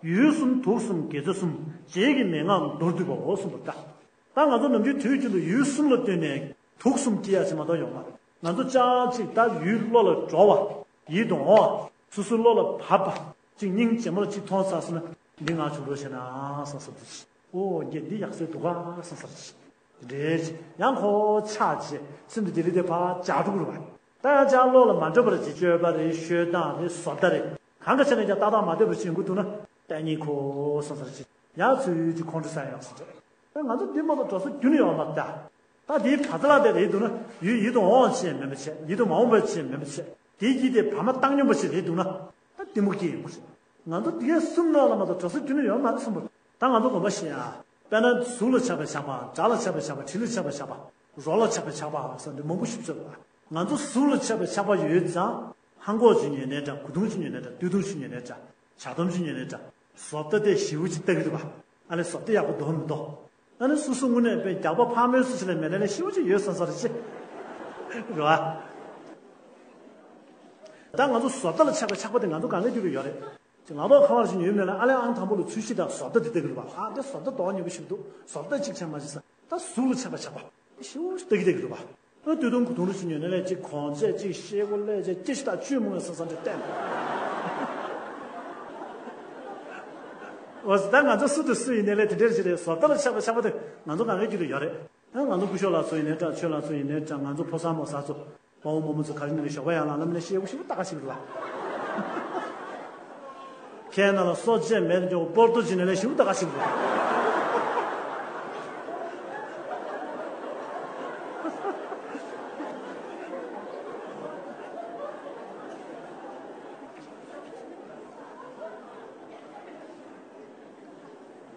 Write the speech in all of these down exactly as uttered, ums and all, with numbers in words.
ཡུལ་གསུམ་དུག་གསུམ་དགེ་རྩ་གསུམ། རྗེས་ཀྱི་མན་ངག་མདོར་བསྡུས་པའོ་གསུངས་པ་རེད་ད། ད་ང་ཚོ་ནམ་རྒྱུན་དུས་རྒྱུན་དུ་ཡུལ་གསུམ་ལ་ལྟོས་ནས་དུག་གསུམ་སྐྱེ་ཡ་ཞིག་མ་གཏོགས་ཡོད་མ་རེད། ང་ཚོ་ཅག་ཅིག་ད་ཡུལ་བློ་ལ་འགྲོ་བ། ཡིད་དུ་འོང་བ། སོ་སོའི་བློ་ལ་བབས་པ། ཅིག་སྙིང་རྗེ་མོ་ལ་ཅིག་མཐོང་ཚར་སོང་ན། འདི་ང་བྱུང་འགྲོ་ཤེ་ན་བསམ་བསམ་དུ་ཅིག་ཨོ་རྒྱན་འདི་ཡག་སེ་འདུག་ག་བསམ་བསམ་ཅིག་རེད། ཡང་ཁོ་ཆགས་བྱས་སེམས་དེ་དེ་ལས་དེ་ཕར་འཇགས་འགྲོ་གི་རེད་པ། ད་ཡང་ཅག་བློ་ལ་མ་འགྲོ་བར་ཅིག་སྤྱོད་པ་རེད། ཤོད་སྟངས་རེད། བཟོ་ལྟ་རེད། གང་ག་ཆ་ནས་ཀྱང་ཏག་ཏག་མ་བསྡད་པར་ཅིག་ཡོང་གི་འདུག་ན། ལྟ་ཉིད་ཁོ་བསམ་བསམ་ཅིག་ཡང་ཚུལ་གྱི་ཁོང་ཁྲོ་ཟ་ཡོང་ཟེར་རེད། ད་ང་ཚོ་འདི་མ་གཏོགས་འགྲོ་ས་རྒྱུན་ཡོད་མ་རེད་ད། ད་དེའི་བར་ཚ་ལ་དེ་རེད་འདུག་ན་ཡུལ་ཡིད་དུ་འོང་བ་ཅིག་མིན་པ་བྱས། ཡིད་དུ་མ་འོང་བ་ཅིག་མིན་པ་བྱས། དེའི་ཡིད་དེ་བར་མ་བཏང་སྙོམས་པ་ཞིག་རེད་འདུག་ན། ད་གཏི་མུག་སྐྱེ་ཡོང་གི་རེད། ང་ཚོ་དེ་གསུམ་ནང་ལ་མ་གཏོགས་གྲོགས་སུ་རྒྱུ་ནི་ཡོད་མ་རེད་གསུངས་པ། ད་ང་ཚོ་དགོངས་པ་བཞེས་ཡ། དཔེར་ན་གཟུགས་ལ་ཆགས་པའི་ཆགས་པ། སྒྲ་ལ་ཆགས་པའི་ཆགས་པ། དྲི་ལ་ཆགས་པའི་ཆགས་པ། རོ་ལ་ཆགས་པའི་ཆགས་པ་ཟེར་འདི་མང་པོ་ཞིག་ཚོད་པ། ང་ཚོ་གཟུགས་ལ་ཆགས་པའི་ཆགས་པ་ཡོད་ཙང་། ལྷམ་གོག་ཅིག་ཉོས་ནའི་འདྲ། གོས་ཐུང་ཅིག་ཉོས་ནའི་འདྲ། སྟོད་ཐུང་ཅིག་ཉོས་ནའི་འདྲ། ཇ་སྡོམ་ཅིག་ཉོས་ནའི་འདྲ། བཟོ་ལྟ་དེ་ཞེ་པོ་ཅིག་ལྟ་གི་འདུག་པ། ཨ་ལས་བཟོ་ལྟ་ཡག་པོ་འདུག་མི་འདུག་ཨ་ནི་སོ་སོ་དངོས་གནས་དཔེ་རྒྱག་པ་ཕག་མོའི་སུ་ཞིག་ལས་མེད་ན་ལས་ཞེ་པོ་ཅིག་ཡོད་བསམ་ས་རེད་ཅེ། རེད་བ། ད་ང་ཚོ་བཟོ་ལྟ་ལ་ཆགས་པའི་ཆགས་པ་དེ་ང་ཚོ་གང་ག་རྒྱུད་ལ་ཡོད་རེད། ཅིག་ལག་ཐོག་ཁ་པར་ཞིག་ཉོས་མེད་ན་ཨ་ལས་ཨང་དང་པོ་ལ་ཚུལ་ཤིག་དང་བཟོ་ལྟ་དེ་ལྟ་གི་རེད་བ། ཨ་དེ་བཟོ་ལྟ་དོག་ཉེ་པོ་ཞིག་འདུག་བཟོ་ལྟ་གཅིག་ཆགས་མ་ཞིག་ས། ད་གཟུགས་ལ་ཆགས་པ་ཆགས་པ་ཞེ་པོ་ཞིག་ལྟ་གི་ལྟ་གི་རེད་བ། ཨ་སྟོད་ཐུང་གོས་ཐུང་རུ་ཞིག་ཉོས་ན་ལས་ཅིག་གོང་ཚད་ཅིག་ཤེལ་སྒོ་ལས་ཅིག་སྐྱེ་ཤི་དང་བཅོས་མོ་ཡང་ས་ས་འདྲ་བསྟན། འོ་ད་ང་ཚོ་སུ་དང་སུ་ཡིན་ནའི་ལས་དེ་འདྲ་ཞིག་རེད། བཟོ་ལྟ་ལ་ཆགས་པ་ཆགས་པ་དེ་ང་ཚོ་གང་ག་རྒྱུད་ལ་ཡོད་རེད། ཨ་ང་ཚོ་སྐུ་ཞབས་ལགས་ཚོ་ཡིན་ནའི་འདྲ། ཆོས་ལགས་ཚོ་ཡིན་ནའི་འདྲ། ང་ཚོ་ཕོ་གསར་མོ་གསར་ཚོ། དཔའ་བོ་རྨོ་མོ་ཚོ་ག་རེ་ནས་ཞོགས་པ་ཡར་ལངས་ལམ་ནས་ཤེལ་སྒོ་ཞེ་པོ་ལྟ་ག་ཞིག་རེད་བ། ཁའི་ནང་ལ་སོ་བཅད་མེད་འཇོག་སྤོར་ཏོ་བྱས་ནས་ལས་ཞེ་པོ་ལྟ་ག་ཞིག་རེད་བ།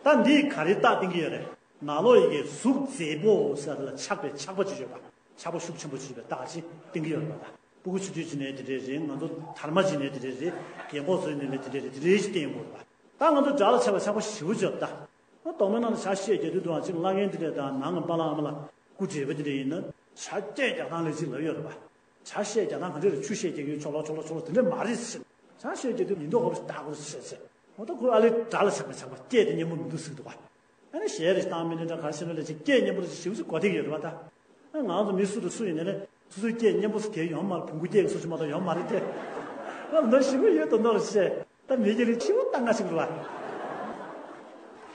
ད་འདིས་ག་རེ་རྟགས་བསྟན་གྱི་ཡོད་རེད། ནང་ལོགས་ཡི་གེ་གཟུགས་མཛེས་པོ་ཟེར་དེ་ལ་ཆགས་པའི་ཆགས་པ་ཅིག་ཡོད་པ། ཆགས་པ་ཤུགས་ཆེན་པོ་ཅིག་ཡོད་པའི་རྟགས་ཅིག་བསྟན་གྱི་ཡོད་རེད་པ། ད་སྤུ་གུ་ཆུང་ཆུང་ཅིག་ནས་དེ་འདྲས་རེད། ང་ཚོ་དར་མ་ཅིག་ནས་དེ་འདྲས་རེད། རྒན་གོག་ཚོ་ནས་ལས་དེ་འདྲས་རེད། དེ་འདྲས་ཅིག་བསྟན་ཡོང་གི་རེད་པ། ད་ང་ཚོ་སྒྲ་ལ་ཆགས་པའི་ཆགས་པ་ཞེ་པོ་ཅིག་ཡོད་པ། ད་རྟོག་མེད་ནང་ལ་ཇ་བཤད་རྒྱག་དུས་དུའང་ཅིག་བླ་རྒན་དེ་འདྲས་དང་ནང་གི་པཱ་ལགས་ཨ་མ་ལགས་སྐུ་བགྲེས་པོ་དེ་འདྲས་ཡིན་ན་ཇ་སྐད་རྒྱག་སྟངས་ལས་ཅིག་ལབ་ཡོད་རེད་པ། ཇ་བཤད་རྒྱག་སྟངས་ག་འདྲས་རེད། ཆུ་བཤད་རྒྱག་གི་ཡོད། ཆོག་ལོ་ཆོག་ལོ་ཆོག་ལོ་དེ་འདྲས་མ་རེད་ཟེར། ཇ་བཤད་རྒྱག་དུས་ཉིན་ཐོ་ཧོབ་ཞིག་ལྟ་དགོས་ཟེར་ཟེར། འོ་ད་ཁོ་ཨ་ལས་སྒྲ་ལ་ཆགས་པ་ཆགས་པ་སྐད་དེ་སྙན་པོ་མི་འདུག་ཟེར་གི་འདུག་པ། ཨ་ནི་གཞས་རེ་བཏང་མི་ནི་འདྲ་ག་ཤེས་ན་ལས་ཅིག་སྐད་སྙན་པོ་རེ་ཞིག་ཞིབ་ཞིབ་གོ་ཐིག་ཡོད་རེད་པ་ད། ཨ་ང་ཚོ་མི་སུ་དང་སུ་ཡིན་ནའི་ལས་སོ་སོའི་སྐད་སྙན་པོ་ཞིག་གས་ཡོང་མ་རེད། བོང་གུ་སྐད་ཀྱི་སོ་ཞིག་མ་གཏོགས་ཡོང་མ་རེད་དེ། ཨ་མདོ་ཞིབ་པོ་ཡོད་དོ་མདོ་རེ་བཤད། ད་མི་གི་ལས་ཆེ་བོ་ལྟ་ང་ཞིག་རེད་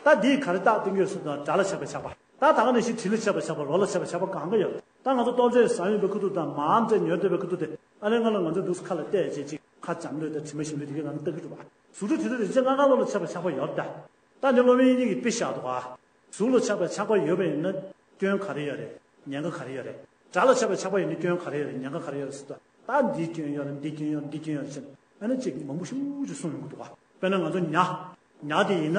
པ། ད་འདིས་ག་རེ་རྟགས་བསྟན་གྱི་ཡོད་ཟེར་དུས་སྒྲ་ལ་ཆགས་པའི་ཆགས་པ། ད་ད་ག་ནང་བཞིན་དྲི་ལ་ཆགས་པའི་ཆགས་པ། རོ་ལ་ཆགས་པའི་ཆགས་པ་གང་ག་ཡོད། ད་ང་ཚོ་ལྟོ་ཆས་ཟ་ཡོང་བའི་ཁ་ཐུག་དང་མར་འདྲ་ཉོ་བསྡད་པའི་ཁ་ཐུག་དེ་ཨ་ལས་སྔ་ལོ་ང་ཚོ་འདུག་སེ་ཁ་ལ་བལྟས་བྱས་ཅིག་ཁ་འཇམ་ལོས་དང་དྲི་མ་ཞིམ་ལོས་དེ་གས་ང་ཚོ་ལྟ་གི་འདུག་པ། གཟུགས་སྒྲ་དྲི་རོ་རེག་བྱའི་ལྔ་ཀ་ལོ་ལ་ཆགས་པའི་ཆགས་པ་ཡོད་ད། ད་འདི་སློབ་དཔོན་དབྱིག་གཉེན་གྱིས་དཔེ་བཞག་འདུག་ག་གཟུགས་ལ་ཆགས་པའི་ཆགས་པ་ཡོད་པ་ཡིན་ན་སྐྱོན་ག་རེ་ཡོད་རེད། ཉེན་ཁ་ག་རེ་ཡོད་རེད། སྒྲ་ལ་ཆགས་པའི་ཆགས་པ་ཡོད་ན་སྐྱོན་ག་རེ་ཡོད་རེད། ཉེན་ཁ་ག་རེ་ཡོད་རེད་ཟེར་དུས། ད་འདིའི་སྐྱོན་ཡོད་རེད། འདིའི་སྐྱོན་ཡོད་རེད། འདིའི་སྐྱོན་ཡོད་རེད་ཟེར་ཨ་ནི་ཅིག་མང་པོ་ཞེ་པོ་ཅིག་གསུངས་ཡོང་གི་འདུག་ག་དཔེར་ན་ང་ཚོ་ཉ། ཉ་དེ་ཡིན་ན་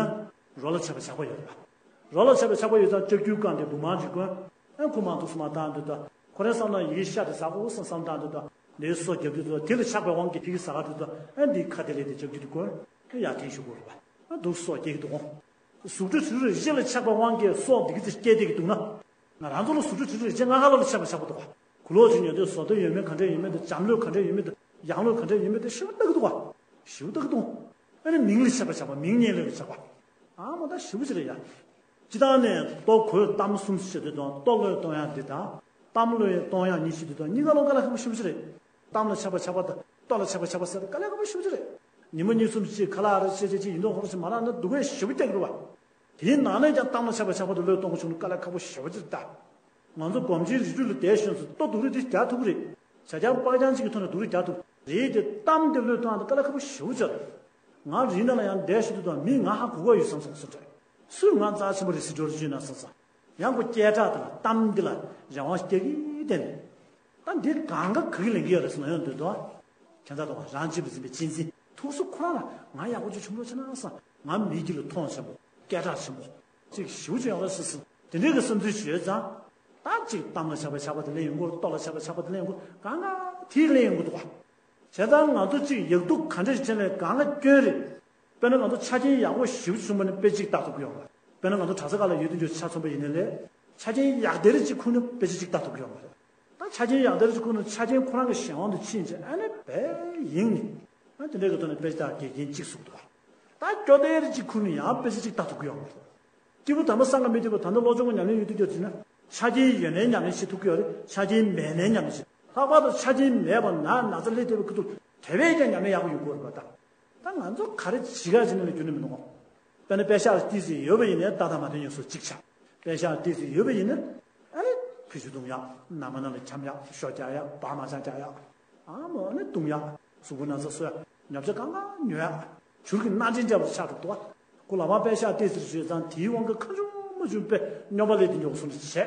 རོ་ལ་ཆགས་པའི་ཆགས་པ་ཡོད་རེད་པ། རོ་ལ་ཆགས་པའི་ཆགས་པ་ཡོད་ཙང་ལྕགས་ཀྱུ་བཀང་སྟེ་བུ་མང་ཅིག་གོན། ཨ་ཁོ་མང་འདུག་སེ་མར་བཏང་དུས་ད། ཁོ་རའི་བསམ་ན་ཡི་གེ་ཤ་དེ་ཟ་དགོས་བསམ་བསམ་བཏང་དུས་ད། ལས་སོ་རྒྱབ་དུས་ད་དེ་ལ་ཆགས་པའི་དབང་གིས་ཕ་གི་ཟ་ག་དུས་ད། ཨ་འདིའི་ཁ་དེ་ལས་དེ་ལྕགས་ཀྱུ་དེ་གོན། ཨ་ཡར་འཐེན་ཞུ་དགོས་རེད་པ། ཨ་འདུག་སོ་སྐྱེ་གི་འདུག་གོ་གཟུགས་སྒྲ་དྲི་རོ་རེག་བྱ་ལ་ཆགས་པའི་དབང་གིས་སོ་འདི་གི་དེ་སྐྱེ་བསྡད་ཀྱི་འདུག་ན། ང་རང་ཚོ་ལ་གཟུགས་སྒྲ་དྲི་རོ་རེག་བྱའི་ལྔ་ཀ་ལོ་ལ་ཆགས་པ་ཆགས་པ་འདུག་ག་གོས་ལོག་ཅིག་ཉོས་དུས་བཟོ་ལྟ་ཡོད་མེད་ག་འདྲ་ཡོད་མེད་དང་འཇམ་ལོས་ག་འདྲ་ཡོད་མེད་དང་ཡང་ལོས་ག་འདྲ་ཡོད་མེད་དེ་ཞེ་པོ་ལྟ་གི་འདུག་ག་ཞེ་པོ་ལྟ་གི་འདུག་ཨ་ནི་མིང་ལ་ཆགས་པ་ཆགས་པ། མིང་སྙན་ལོས་ལ་ཆགས་པ། ཨ་མ་ད་ཞེ་པོ་ཅིག་རེད་ཡ། སྤྱིར་བཏང་ནས་ལྟོ་གོས་གཏམ་གསུམ་ཟེར་དུས་དང་ལྟོ་བློས་གཏོང་ཡག་འདི་དང་། གཏམ་བློས་གཏོང་ཡག་གཉིས་ཟེར་དུས་དང་གཉིས་ཀ་ལོ་དཀའ་ལས་ཁག་པོ་ཞེ་པོ་ཅིག་རེད། གཏམ་ལ་ཆགས་པ་ཆགས་པ་དང་ལྟོ་ལ་ཆགས་པ་ཆགས་པ་ཟེར་དཀའ་ལས་ཁག་པོ་ཞེ་པོ་ཅིག་རེད། ཉི་མ་གཉིས་གསུམ་ཅིག་ཁ་ལག་རེ་བཤད་བྱས་ཅིག་ཡིན་མདོག་ཁ་པོ་ཞིག་མ་རག་ན་སྡུག་བསྔལ་ཞེ་པོ་སྐྱེ་གི་རེད་བ། དེའི་ནང་ནས་ཀྱང་གཏམ་ལ་ཆགས་པ་ཆགས་པ་དང་བློས་གཏོང་གི་བྱུང་ན་དཀའ་ལས་ཁག་པོ་ཞེ་པོ་ཅིག་རེད་ད། ང་ཚོ་སྒོམ་ཆེན་རི་ཁྲོད་ལ་བསྡད་ཤོག་ཟེར་ལྟོ་སྡུག་རུས་དེ་རྒྱག་ཐུབ་ཀྱི་རེད། བྱ་རྐྱང་སྤར་རྐྱང་གཅིག་གི་ཐོག་ནས་སྡུག་རུས་རྒྱག་ཐུབ་རེད་དེ། གཏམ་དེ་བློས་གཏོང་ཡག་དེ་དཀའ་ལས་ཁག་པོ་ཞེ་པོ་ཅིག་རེད། ང་རིའི་ནང་ལ་ཡང་བསྡད་ཤི་དུས་དང་མིས་ང་ཧ་གོ་གི་ཡོད་བསམ་སོང་སུ་འདྲ། སུས་ང་རྩ་ཆེན་པོ་རེད་ཟེར་འགྲོ་རེ་བྱས་ན་བསམ་སོང་། ཡང་ཁོ་སྐད་གྲགས་དང་གཏམ་འདི་ལ་རང་དབང་སྐྱེ་གི་བསྡད་ནས། ད་འདི་གང་ག་ག་གི་ལེན་གི་ཡོད་རེད་ཟེར་ན་ཡོང་དུས་དོ། ཁྱད་མཚར་དང་རང་གཅེས་པར་འཛིན་པའི་གཅེས་འཛིན། ཐུགས་སུ་ཁོ་རང་ལ་ང་ཡག་པོ་ཅིག་བྱུང་འགྲོ་ཆེ་ན་བསམ། ང་མི་དཀྱིལ་ལ་མཐོང་ཆེན་པོ། སྐད་གྲགས་ཆེན་པོ། ཅིག་ཞེ་པོ་ཅིག་ཡོང་རེད་ཟེར་ཟེར། དེ་འདྲའི་གི་བསམ་ཚུལ་ཞིག་ཡོད་ཙང་། ད་ཅིག་གཏམ་ལ་ཆགས་པའི་ཆགས་པ་དེ་ལེན་ཡོང་གི་རེད། ལྟོ་ལ་ཆགས་པའི་ཆགས་པ་དེ་ལེན་ཡོང་གི་རེད། གང་ག་དེ་ལེན་ཡོང་གི་འདུག་ག་བྱས་ཙང་ང་ཚོ་གཅིག་ཡག་སྡུག་ག་འདྲ་ཞིག་བྱས་ནས་གང་ལ་སྐྱོན་རེད། དཔེར་ན་ང་ཚོ་ཆ་རྐྱེན་ཡག་པོ་ཞེ་པོ་ཅིག་བྱུང་བ་ནི་དཔེ་གཅིག་བཏགས་ཐུབ་ཀྱི་ཡོད་མ་རེད། དཔེར་ན་ང་ཚོ་གྲྭ་ས་ཁག་ལ་ཡོད་དུས་ཆ་མཚོན་པ་ཡིན་ན་ལས། ཆ་རྐྱེན་ཡག་སྡེར་གཅིག་ཁུར་ན་དཔེ་ཆ་གཅིག་བཏགས་ཐུབ་ཀྱི་ཡོད་མ་རེད། ད་ཆ་རྐྱེན་ཡག་སྡེར་གཅིག་ཁུར་ན་ཆ་རྐྱེན་ཁོ་རང་གི་གཞན་དབང་དུ་ཕྱིན་བྱས་ཨ་ནི་དཔེ་ཡིན་ནི། ཨ་དེ་འདྲའི་གི་ཐོག་ནས་དཔེ་ཆ་དགེ་རྒན་གཅིག་བཟོ་གི་འདུག་ག་ད་སྐྱོ་དེ་རེ་གཅིག་ཁུར་ནས་ཡང་དཔེ་ཆ་གཅིག་ལྟ་ཐུབ་ཀྱི་ཡོད་མ་རེད། སྐྱེས་བུ་དམ་པ་སངས་རྒྱས་མི་འདུས་པ། ད་ནི་བློ་སྦྱོང་གི་ཉམས་ལེན་ཡོད་དུས་སྐྱོ་བྱས་ན། ཆ་རྐྱེན་ཡོད་ནའི་ཉམས་ལེན་བྱེད་ཐུབ་ཀྱི་ཡོད་རེད། ཆ་རྐྱེན་མེད་ནའི་ཉམས་ལེན་བྱེད། ལྷག་པར་དུ་ཆ་རྐྱེན་མེད་པ་ན་ན་ཚ་སླེབས་བསྡད་པའི་ཁུ་ཐུག་དེ་བས་ཀྱང་ཉམས་ལེན་ཡག་པོ་ཡོང་གི་ཡོད་རེད་པ། ད་ད་ང་ཚོ་ག་རེ་བྱེད་ག་བྱེད་ན་ལ་རྒྱུ་ནི་མི་འདུག་གོ། དཔེར་ན་པད་ཤག་ཏོག་ཙམ་ཡོད་པ་ཡིན་ནའི་ཏག་ཏག་མ་ཐོན་ཡོང་སོ་གཅིག་ཆགས། པད་ཤག་ཏོག་ཙམ་ཡོད་པ་ཡིན་ན། ཨ་ནི་ཕི་ཆུ་བཏུང་ཡག། ནང་མ་ནང་ལ་འཁྱམ་ཡག། ཤོ་རྒྱག་ཡག། བག་མ་ཆགས་རྒྱག་ཡག། ཨ་མོ་ཨ་ནི་བཏུང་ཡག། གཟུགས་པོ་ན་ཚ་གསོ་ཡག། ཉོ་ཆ་གང་གང་ཉོ་ཡག། བྱུར་གྱི་སྣ་འདྲེན་འདྲ་བོ་ཆགས་འགྲོ་འདུག་བ། ཁོ་ལག་པ་པད་ཤག་ཏོག་ཙམ་བཟོས་ཙང་དེའི་དབང་གིས་ཁ་ཆུང་མ་ཆུང་པས་སྨྱོན་པ་ལས་དེ་མགྱོགས་སོང་བྱས།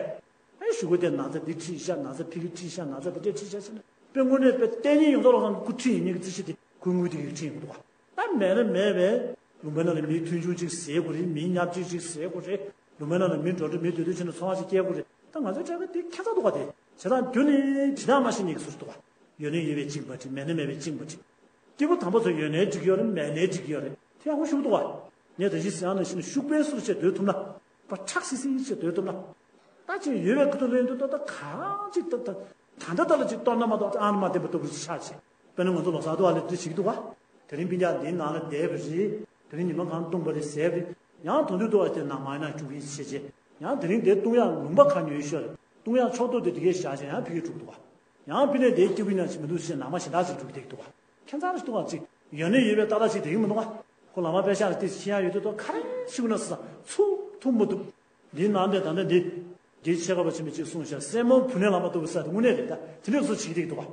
ཨེ་གཞུག་གུ་དེ་ན་ཚ་འདི་ཁྲིད་ཤག། ན་ཚ་ཕི་གི་ཁྲིད་ཤག། ན་ཚ་དེ་འདྲས་ཁྲིད་ཤག་ཟེར་ནས་དཔེ་དངོས་གནས་དཔེ་གཏན་ཉིན་ཡོངས་རྫོགས་ལ་ཁང་གི་སྐུ་ཁྲིད་ཡིན་ཉེ་གི་རྩིས་གཞི་དེ་ཁོའི་དངུལ་དེ་གི་ཁྲིད་ཡིན་གི་འདུག་བ། ད་མེད་ན་མེད་པས་ལུང་པའི་ནང་ལ་མི་མཐུན་ཆུང་གཅིག་ཟས་དགོས་རེད། མི་ཉབ་ཆུང་གཅིག་ཟས་དགོས་རེད། ལུང་པའི་ནང་ལ་མི་འགྲོ་འགྲོ་མི་སྡོད་སྡོད་བྱས་ནས་འཚོ་བ་ཞིག་སྐྱེལ་དགོས་རེད། ད་ང་ཚོའི་གྲས་ཀ་དེ་ཁྱད་མཚར་འདུག་བ། དེ་བྱས་ཙང་རྒྱུ་ནི་བྱེད་སྟངས་མ་ཤེས་ཉེ་གི་ཟུར་འདུག་བ། ཡོད་ནི་ཡོད་པས་གཅིག་མ་འགྲིག། མེད་ནི་མེད་པས་གཅིག་མ་འགྲིག། སྐྱེས་བུ་དམ་པ་ཚོ་ཡོད་ནའི་འགྲིག་གི་ཡོད་རེད། མེད་ནའི་འགྲིག་གི་ཡོད་རེད། དེ་ཡག་པོ་ཞེ་པོ་འདུག་བ། ངས་ད་གཞི་ཟེར་ཡང་ནང་བཞིན་ཤུགས་ལྡན་སུ་བྱས་སྡོད་ཐུབ་ན། པ་ཁྲག་སིལ་སིལ་བྱས་སྡོད་ཐུབ་ན། ད་ཅིག་ཡོད་པའི་ཁུ་ཐུག་ལེན་དུས་ད་ད་གང་ཅིག་ད་ད་ད་ད་ད་ལ་ཅིག་གཏོར་ན་མ་གཏོགས་ཨང་མ་བསྟན་པ་ལྟ་བུ་ཞིག་ཆགས་བྱས། དཔེར་ན་ང་ཚོ་ལོ་གསར་དུ་བ་ལས་དེ་བྱེད་ཀྱི་འདུག་བ། དེ་རིང་སྤུན་ཀྱག་འདིའི་ནང་ལ་བསྡད་པ་རེད། དེ་རིང་ཉི་མ་གང་བཏུང་བ་རེད་ཟས་པ་རེད། ཡང་དོན་དུ་བཏུང་བ་དེ་ནང་མ་ཡིན་ན་བཅུག་གིན་བྱས་བྱས། ཡང་དེ་རིང་དེ་བཏུང་ཡག་ལུང་པ་ག་ཉོས་ཤོར་རེད། བཏུང་ཡག་ཕྱོགས་གཏོགས་དེ་དེ་གས་བཞག་བྱས་ཡང་ཕ་གིར་འགྲོ་གི་འདུག་བ། ཡང་ཕ་ནས་དེའི་སྐྱེ་བུ་ཡིན་ན་ཅིག་མི་འདུག་ཟེར་ནང་མ་གཞན་དག་ཅིག་འགྲོ་གི་བསྡད་ཀྱི་འདུག་བ། ཁྱད་མཚར་ཞིག་འདུག་བ། ཅིག་ཡོད་ནི་ཡོད་པའི་ཏག་ཏག་ཅིག་དེ་གི་མི་འདུག་བ། ཁོ་ལག་པ་པད་ཤག་ལ་ཏོག་ཙམ་ཤེས་ཡག་ཡོད་དུས་ད་ག་རེ་ཞུ་ན་ཟེར་ཚུགས་ཐུབ་མི་འདུག་འདིའི་ནང་དེ་ད་ལྟ་འདི། འདིའི་ཕྱེད་ཀ་པ་ཆེན་པོས་ཅིག་གསུངས་ཤག། སྲས་མོ་བུ་ནས་ལངས་པ་ལྟ་བུ་ཟེར་དེ་དངོས་གནས་རེད། ད་དེ་འདྲས་སུ་བྱེད་ཀྱི་འདུག་བ།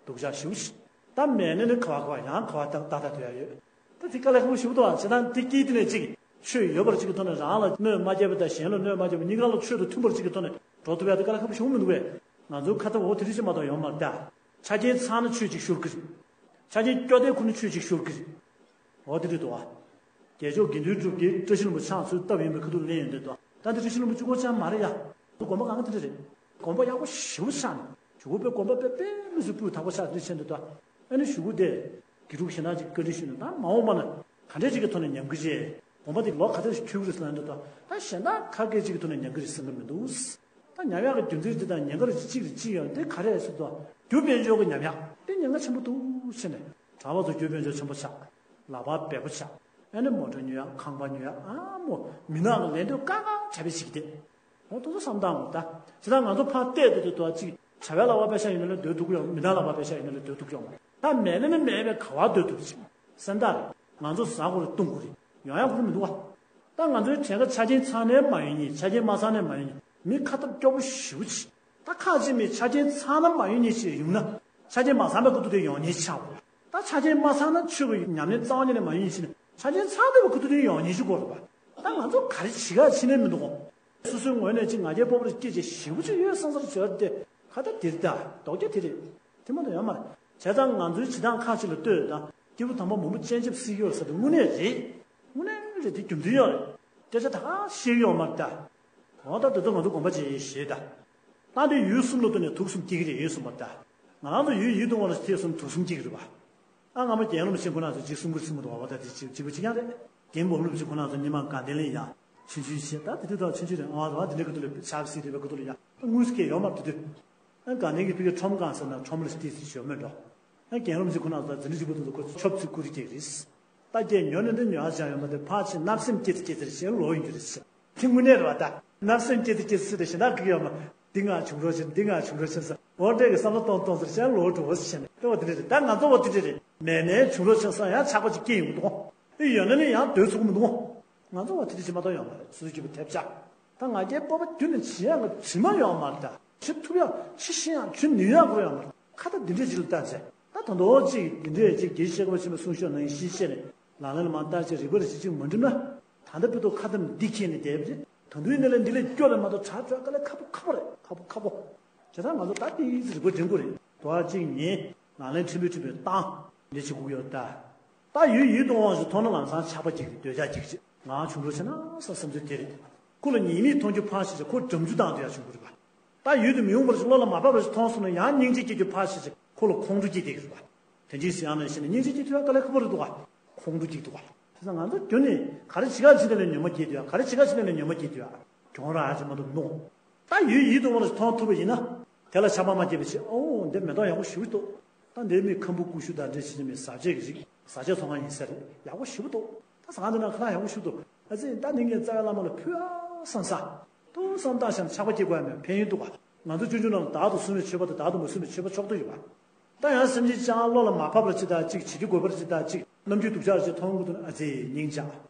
སྡུག་ཅག་ཞེ་པོ་ཞིག། ད་མེད་ནས་ནི་ག་བ་ག་བ་ཡང་ག་བ་ཏག་ཏག་ཏག་ཏག་ཡོད། ད་དེ་དཀའ་ལས་ཁག་པོ་ཞེ་པོ་འདུག་བ། བྱས་ཙང་དེ་སྐྱིད་དེ་ནས་ཅིག་ཆོས་ཡོད་པར་ཅིག་གི་ཐོག་ནས་རང་ལ་གནོད་མ་བསྐྱལ་བ་དང་གཞན་ལ་གནོད་མ་བསྐྱལ་བ། གཉིས་ཀ་ལ་ཆོས་དང་མཐུན་པར་ཅིག་གི་ཐོག་ནས་འགྲོ་ཐུབ་ཡག་དེ་དཀའ་ལས་ཁག་པོ་ཞེ་པོ་མི་འདུག་བས། ང་ཚོའི་ཁ་ཐབས་འོ་དེ་འདྲས་ཅིག་མ་གཏོགས་ཡོད་མ་རེད་ད། ཆ་རྐྱེན་ཚང་ན་ཆོས་ཅིག་ཤོར་གི་རེད། ཆ་རྐྱེན་སྐྱོ་དེ་ཁུར་ན་ཆོས་ཅིག་ཤོར་གི་རེད། འོ་དེ་འདྲས་འདུག་བ། རྒྱལ་མཆོག་དགེ་འདུན་གྲུབ་ཀྱིས་བཀྲ་ཤིས་ལྷུན་པོ་ཕྱག་འཚལ་སྟབས་ཡིན་པའི་ཁ་ཐུག་ལེན་ཡོང་དུས་དོ། ད་འདི་བཀྲ་ཤིས་ལྷུན་པོ་གཅིག་པོ་ཅང་མ་རེད་ཡ། དགོན་པ་གང་ག་དེ་འདྲ་རེད། དགོན་པ་ཡག་པོ་ཞེ་པོ་ཆགས་ནས་གཞུག་གུ་དཔེ་དགོན་པ་དཔེ་དཔེ་མི་སྲིད་སྤུས་དག་པོ་ཆགས་དེ་འདྲ་བྱས་འདུག་དོ། ཨ་ནི་གཞུག་གུ་དེ། དགེ་ཕྲུག་གཞན་དག་ཅིག་བཀའ་འདྲི་ཞུས་ནས་ད་མ་འོངས་པ་ན་ག་འདྲས་ཅིག་གི་ཐོག་ནས་ཉམས་ཀྱི་རེད། དགོན་པ་དེ་ལོ་ག་ཚོད་ཞིག་འཁྱོལ་གི་རེད་ཟེར་ན་འདུག་དོ། ད་གཞན་དག་ཁ་སྐད་ཅིག་གི་ཐོག་ནས་ཉམས་ཀྱི་རེད་ཟེར་གི་མི་འདུག་ད་ཉམས་ཡག་གི་རྒྱུ་མཚན་དེ་དང་ཉེན་ཁ་རེ་གཅིག་རེ་གཅིག་ཡོད་དེ་ག་རེ་ཟེར་དུས། རྒྱུ་དཔལ་འབྱོར་གྱི་ཉམས་ཡག་དེ་ཉེན་ཁ་ཆེན་པོ་འདུག་ཟེར་ནས། གྲྭ་པ་ཚོ་རྒྱུ་དཔལ་འབྱོར་ཆེན་པོ་ཆགས། ལག་པ་འབེལ་པོ་ཆགས། ཨ་ནི་མོ་ཊ་ཉོ་ཡག། ཁང་པ་ཉོ་ཡག། ཨ་མོ་མི་ནག་གི་ལས་དོན་དཀའ་ཁག་གྲྭ་པས་བྱེད་ཀྱི་བསྡད། འོ་དེ་ཚོ་བསམ་སྟངས་འོ་ད། ཇི་ལྟར་ང་ཚོ་ཕར་བལྟས་དུས་དུས་དོ་གཅིག་གྲྭ་པའི་ལག་པ་པད་ཤག་ཡིན་ན་ལས་སྡོད་ཐུབ་ཀྱི་ཡོད། མི་ནག་ལག་པ་པད་ཤག་ཡིན་ན་ལས་སྡོད་ཐུབ་ཀྱི་ཡོད་མ་རེད། ད་མེད་ན་ནི་མེད་པའི་ག་བ་སྡོད་ཐུབ་ཅིག་སེམས་ཐག་རེད། ང་ཚོ་ཟ་དགོས་རེད། བཏུང་དགོས་རེད། ཡོང་ཡག་ཁོ་རང་མི་འདུག་བ། ད་ང་ཚོའི་གྲས་ཀ་ཆ་རྐྱེན་ཚང་ནའི་མ་ཡོང་མཁན། ཆ་རྐྱེན་མ་ཚང་ནའི་མ་ཡོང་མཁན། མི་ཁ་ཐབས་སྐྱོ་པོ་ཞེ་པོ་ཅིག་ད་ཁག་ཅིག་མི་ཆ་རྐྱེན་ཚང་ན་མ་ཡོང་མཁན་ཞིག་ཡོང་ན། ཆ་རྐྱེན་མ་ཚང་པའི་ཁ་ཐུག་དེ་ཡོང་མཁན་ཆགས་འོ། ད་ཆ་རྐྱེན་མ་ཚང་ན་ཆོས་ཀྱི་ཉམས་ལེན་རྩ་བ་ཉིད་ནས་མ་ཡོང་མཁན་ཞིག་ན། ཆ་རྐྱེན་ཚང་བསྡད་པའི་ཁ་ཐུག་དེ་ཡོང་མཁན་ཞིག་དགོས་རེད་པ། ད་ང་ཚོ་ག་རེ་བྱེད་ག་བྱེད་ནས་མི་འདུག་གོ། སོ་སོའི་ངོས་ནས་ཅིག་ང་རྒྱལ་སྤོབས་པ་རེ་སྐྱེས་བྱས་ཞེ་པོ་ཅིག་ཡོད་བསམ་སར་བྱས་ཏེ། ཁ་ད་དེ་རེད་ད། རྡོག་རྒྱ་དེ་རེད། དེ་མ་གཏོགས་ཡོད་མ་རེད། བྱས་ཙང་ང་ཚོའི་བྱེད་སྟངས་ཁག་ཅིག་ལ་ལྟོས་དང་། སྐྱེས་བུ་དམ་པ་མང་པོ་སྤྱན་ཆབ་སྲིད་ཀྱི་ཡོད་ཟེར་དུས་དངོས་གནས་རེད། དངོས་གནས་རེད། དེ་རྒྱུ་མཚན་ཡོད་རེད། སྐད་ཆ་ད་ག་བཤད་ཀྱི་ཡོད་མ་རེད་ད། འོ་ད་དེ་ཚོ་ང་ཚོ་དགོངས་པ་བཞེས་ཞེས་ད། ད་འདི་ཡུལ་གསུམ་ལ་ལྟོས་ནས་དུག་གསུམ་སྐྱེ་གི་རེད་ཡིན་གསུངས་པ་ད། ང་རང་ཚོ་ཡུལ་ཡིད་དུ་འོང་ལ་ཐེ་གསུམ་དུག་གསུམ་སྐྱེ་གི་རེད་པ། ཨ་སྔ་མ་རྒན་སློབ་ཆེན་ཁོ་ན་ཚོ་ཅིག་གསུང་གི་རེད་གསུང་གི་འདུག་བ། འོ་ད་དེ་ཅིག་ཅིག་པ་ཅིག་ཡང་རེད། རྒན་པོ་སློབ་ཆེན་ཁོ་ན་ཚོ་ཉི་མ་དགའ་ལྡན་ལ་ཡ། ཆུང་ཆུང་བྱས་ད་དེ་དུས་ད་ཆུང་ཆུང་རེད། ཨ་རེད་བ། དེ་འདྲའི་ཁ་ཐུག་ལ་ཆབ་སྲིད་རེད་པའི་ཁ་ཐུག་ལ་ཡ། དངོས་སུ་སྐད་ཡོད་མ་རེད་དེ་དུས། ཨ་དགའ་ལྡན་གྱི་ཕ་གི་ཁྲོམ་སྒང་ཟེར་ན་ཁྲོམ་ལ་ཏོག་ཙམ་ཞོ་མེད་འགྲོ། ཨ་རྒན་སློབ་ཆེན་ཁོ་ན་ཚོ་འཛིན་གྲྭ་གཅིག་པ་དེ་ཚོ་ཁོ་ཆོབ་ཚིག་ཁུར་རྒྱག་རེད། ད་སྐད་ཉོ་ནས་འདི་ཉོ་ཡག་ཅང་ཡོད་མ་རེད། ཕར་ཕྱིན་བརྣབ་སེམས་སྐྱེ་ཚེ་སྐྱེ་ཚེ་རེ་བཞིན་ལོག་ཡོང་རྒྱུ་རེད་ཟེར། དེ་དངོས་གནས་རེད་བ་ད། བརྣབ་སེམས་སྐྱེ་ཚེ་སྐྱེ་ཚེ་རེ་བཞིན་ད་གི་ཡོད་མ། འདི་ང་བྱུང་རོགས་བྱེད། འདི་ང་བྱུང་རོགས་བྱེད་ཟེར། འོ་འདྲས་ཀྱི་བསམ་བློ་གཏོང་གཏོང་ཚེ་རེ་བཞིན་ལོག་འགྲོ་བ་ཟེར་བྱས་ནས་ལྟ་བ་དེ་འདྲས་རེད། ད་ང་ཚོ་བ་དེ་འདྲས་རེད། མེད་ནའི་བྱུང་རོགས་བྱེད་ས་ཡང་ཆགས་པ་ཅིག་སྐྱེ་ཡོང་གི་འདུག་གོ། དེ་ཡོད་ན་ནི་ཡང་སྡོད་ཚུགས་ཀྱི་མི་འདུག་གོ། ང་ཚོ་བ་དེ་འདྲས་བྱེད་མ་གཏོགས་ཡོད་མ་རེད། སོ་སོའི་སྐྱིད་པོ་ཐེབས་ཆག་ད་ང་རྒྱལ་སྤོབས་པ་རྒྱུན་ནས་བྱེད་ཡག་གི་དྲི་མ་ཡོད་མ་རེད། ད་བྱེད་ཐུབ་ཡག་བྱེད་ཤེས་ཡག་བྱེད་ནུས་ཡག་ཁོ་རང་ཡོད་མ་རེད། ཁ་ད་འདི་འདྲས་ཅིག་ལ་ལྟ་བྱས། ད་ད་དོ་ཅིག་འདི་འདྲས་ཅིག་དགེ་བཤེས་ཁ་པ་ཆེན་པོའི་གསུང་ཤོག་ནང་བཞིན་བཤད་ནས་ལག་ལེན་ལ་མར་བསྟར་བྱས་རིག་པ་རེ་ཞིག་ཅིག་མ་འགྲིམ་ན། ད་ལྟ་བུ་ཐོག་ཁ་ཐམ་འདི་ཁྱེར་ནས་བསྡད་པ་རེད། ད་དུང་ཡིན་ན་ལས་འདི་ལས་སྐྱོ་བས་མ་གཏོགས་དྲག་དྲག་དཀའ་ལས་ཁག་པོ་ཁག་པོ་རེད། ཁག་པོ་ཁག་པོ། བྱས་ཙང་ང་ཚོ་ད་ཏིག་ཙི་རིག་པ་འགྲིམ་དགོས་རེད། དོ་ཅིག་ཉིན་ལག་ལེན་ཕྲན་བུ་ཕྲན་བུ་བཏང་འདི་བྱེད་དགོས་ཀྱི་ཡོད་ད། ད་ཡུལ་ཡིད་དུ་འོང་བ་ཞིག་མཐོང་ན་ལམ་སང་ཆགས་པ་སྐྱེ་གི་རེད། འདོད་ཆགས་སྐྱེ་གི་རེད། ང་བྱུང་རོགས་བྱེད་ན་ཟེར་བསམ་ཚུལ་དེ་རེད། ཁོ་ལ་ཉེས་དམིགས་མཐོང་རྒྱུ་ཕར་ཞིག་བྱས། ཁོ་འགྲམ་རྒྱུ་བཏང་འདོད་ཡག་བྱུང་གི་རེད་པ། ད་ཡུལ་དུ་མི་ཡོང་བར་བློ་ལ་མ་བབས་པ་ཞིག་མཐོང་སོང་ན་ཡང་སྙིང་རྗེ་སྐྱེ་རྒྱུ་ཕར་ཞིག་བྱས། ཁོ་ལ་ཁོང་ཁྲོ་སྐྱེ་བསྡད་ཀྱི་རེད་པ། དེ་འདྲའི་ཟེར་ཡག་ནང་བཞིན་སྙིང་རྗེ་སྐྱེ་ཐུབ་ཡག་དཀའ་ལས་ཁག་པོ་རེད་འདུག་ག། ཁོང་ཁྲོ་སྐྱེ་འདུག་ག། བྱས་ཙང་ང་ཚོ་རྒྱུན་ནས་ག་རེ་བྱེད་ག་བྱེད་ནས་ལས་ཉོན་མོངས་སྐྱེ་འདུག་ཡ། ག་རེ་བྱེད་ག་བྱེད་ནས་ལས་ཉོན་མོངས་སྐྱེ་འདུག་ཡ། གྱོང་རག་ཡག་ཅིག་མ་གཏོགས་མི་འདུག་ད་ཡུལ་ཡིད་དུ་འོང་ལ་མཐོང་ཐུབ་པ་ཡིན་ན། དེ་ལ་ཆགས་པ་མ་སྐྱེས་པ་བྱས། ཨོ་འདི་མེ་ཏོག་ཡག་པོ་ཞེ་པོ་འདུག་ད་འདིར་མི་ཁམ་བུ་ཀུ་ཤུ་དང་འདྲ་བྱས་ནས་མི་བཟའ་བཅའ་གི་རིགས། བཟའ་བཅའ་ཚོང་ཁང་ཡིན་ས་རེད། ཡག་པོ་ཞེ་པོ་འདུག་ཟ་ཁང་དེ་ནང་ཁ་ལག་ཡག་པོ་ཞིག་འདུག་ཨ་ཙི་ད་ནི་ངས་རྩ་བའི་བླ་མ་ལ་ཕུལ་ཨ་བསམ་ས། ཏུ་བསམ་བཏང་བཞག་ན་ཆགས་པ་སྐྱེ་དགོས་ཡ་མེད། ཕན་ཡོན་འདུག་ག་ང་ཚོ་ཆུང་ཆུང་ནང་ལ་བདག་ཏུ་བཟུང་བའི་མཆོད་པ་དང་བདག་ཏུ་མ་བཟུང་བའི་མཆོད་པ་ཕྱོགས་བསྡུ་ཡོད་པ། ད་ཡང་སེམས་ཅན་ཅང་བློ་ལ་མ་ཕབ་པར་ཅི་ད་ཅིག་བྱེད་རྒྱུ་དགོས་པར་ཅི་ད་ཅིག་རྣམ་འགྱུར་སྡུག་ཅག་ཅིག་མཐོང་གི་འདུག་ན་ཨ་ཙི་སྙིང་རྗེ།